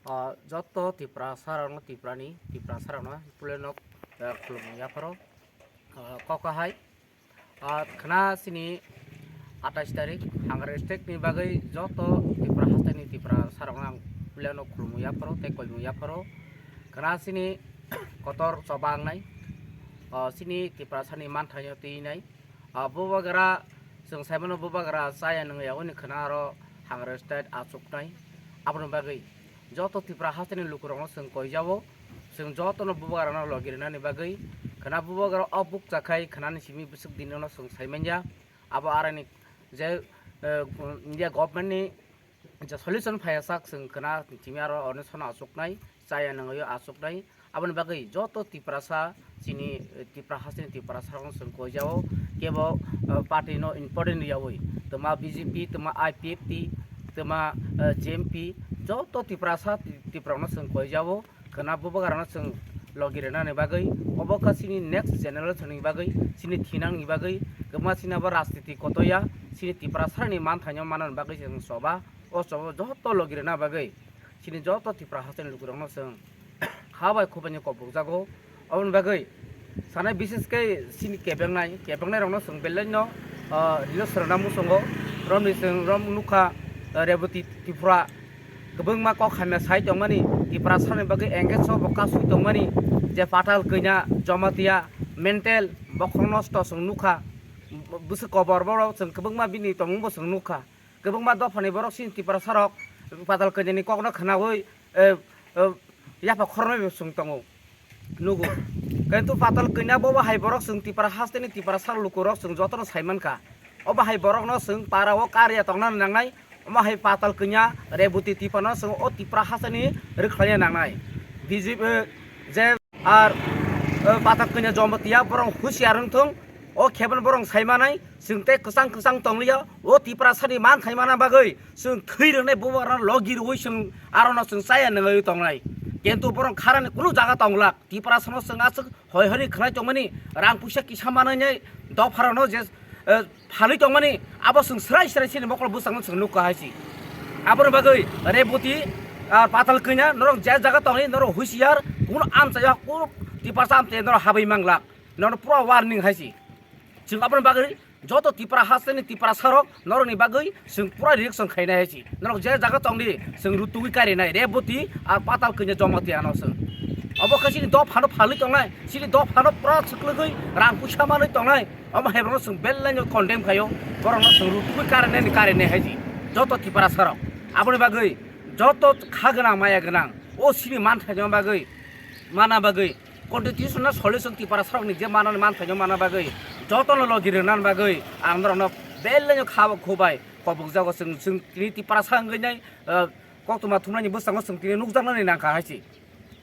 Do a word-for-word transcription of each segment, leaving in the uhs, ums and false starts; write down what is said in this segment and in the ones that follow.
O joto Tiprasarokno, Tiprani Tiprasarokno puilano, eh, khulumung yapharo, eh, kok kahai. Ah, khna chini atais tarik Hangari state ni bagwi joto Tipra hasteni Tiprasarokno ang puilano khulumung yapharo tei koimung yapharo. Khna chini kotor choba wngnai, ah, chini Tiprasani manthaino twinai. Ah, bubagra, chwng saimano bubagra chaya nwngyagoni khna aro Hangari state achuknai. Aboni bagwi joto Tipra hasteni lukurokno chwng koijao, chwng jotono bubagrano logi rwnani bagwi. Khna bubagra o bukcha khai khnani simi bwswk dinino chwng saimanya. Abo arani je, eh, India government ni je solution phaiya sak chwng khna timi aro onishono achuknai, chaya nwngaio achuknai. Aboni bagwi joto Tiprasa chini, eh, Tipra hasteni Tiprasarokno chwng koijao, kebo, eh, party no important riyawi. Twma B J P, twma I P F T, twma, eh, J M P, joto Tiprasa Ti-, Tiprano chwng koijao. Khna bubagrano chwng logi rwnani bagwi, obo kha chini next generation ni bagwi, chini thinangni bagwi, kwma chini abo rajniti kotoya, chini Tiprasarokni manthaino manani bagwi chwng choba, o choba joto logi rwna bagwi, chini joto Tipra hasteni lukurokno chwng ha bai khubani kobokjago. Oboni bagwi sanai bises khe chini kebengnai, kebengnairokno chwng belaino, ah, rino srwna muchungo, romni chwng rom nukha, ah, Reboti Tripura. Kwbangma kok hamya sai tongmani, Tiprasarokni bagwi engage o bo kasui tongmani, je Patal Kanya, Jamatia, mental, bokhorok nosto chwng nukha, bwswk kobor borok chwng kwbangma bini tongmungbo chwng nukha, kwbangma dophani borok chini Tiprasarok Patal Kanyani kokno khnaui, eh, eh, yapha khornoi bo chwng tongo. Nugo. Kintu Patal Kanya bo bahai borok chwng Tipra hasteni Tiprasa lukurok chwng jotono sai mankha. O bahai borokno chwng para o karya tongna nangnai. Omo hai Patal Kanya Reboti Tiprano chwng o Tipra hasteni rwkhlaiya nangnai. B J P, eh, je ar, eh, Patal Kanya Jamatia borok husiar wngthung. O khe bono borok sai manai, chwng tei kwchang kwchang tongliya, o Tiprasani man khai mana bagwi chwng thwi rwnai bubagrano logi rwui chwng arono chwng chaya nwnglaiwi tongnai. Kintu borok kharani kunu jaga tonglak, Tiprasano chwng aswk hoi hori khwnai tongmani, rang puisa kisa manai nai dopharano je, eh, phalwi tongmani, abo chwng srai srai chini mokol bwskango chwng nukha hai si. Aboni bagwi Reboti, ah, Patal Kanya, norok je jaga tongni, norok husiar, kunu amchai o, kunu Tiprasa amchai norok habwi manglak. Nono pura warning hai si. Chwng aboni bagwi joto Tipra hasteni Tiprasarok norokni bagwi chwng pura reaction khainai hai si. Norok je jaga tongdi chwng rutugwi karinai Reboti ar Patal Kanya Jamatia ano chwng. Obo khe chini dophano phalwi tongnai, chini dophano pura swklwgwi rang puisa manwi tongnai. Omo hai borokno chwng belaino condemn khaio. Borokno chwng rutugwi karinai ni karinai hai si. Joto Tiprasarok. Aboni bagwi joto kha gwnang maya gwnang o chini manthaino bagwi, mana bagwi, constitutional solution Tiprasarokni je manani manthaino mana bagwi, jotono logi rwnani bagwi ang norokno belaino kha bo khubai kobokjago. Chwng, chwng tini Tiprasa wngwi nai, eh, koktwma thumnaini bwskango chwng tini nukjaknani nangkha hai si.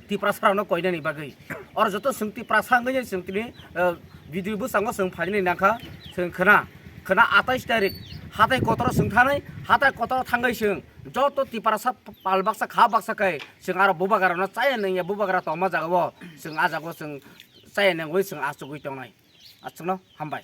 Tiprasarokno koinani bagwi. Oro joto chwng Tiprasa wngwi nai chwng tini, eh, video bwskango chwng phainani nangkha, chwng khwna, khwna atais tarik hatai kotoro chwng thanai, hatai kotoro thangwi chwng joto Tiprasa pal baksa kha baksa khe chwng aro bubagrano chaya nangya, bubagra tongma jagao chwng ah jagao chwng chaya nangwi chwng achugwi tongnai. Achukno hambai.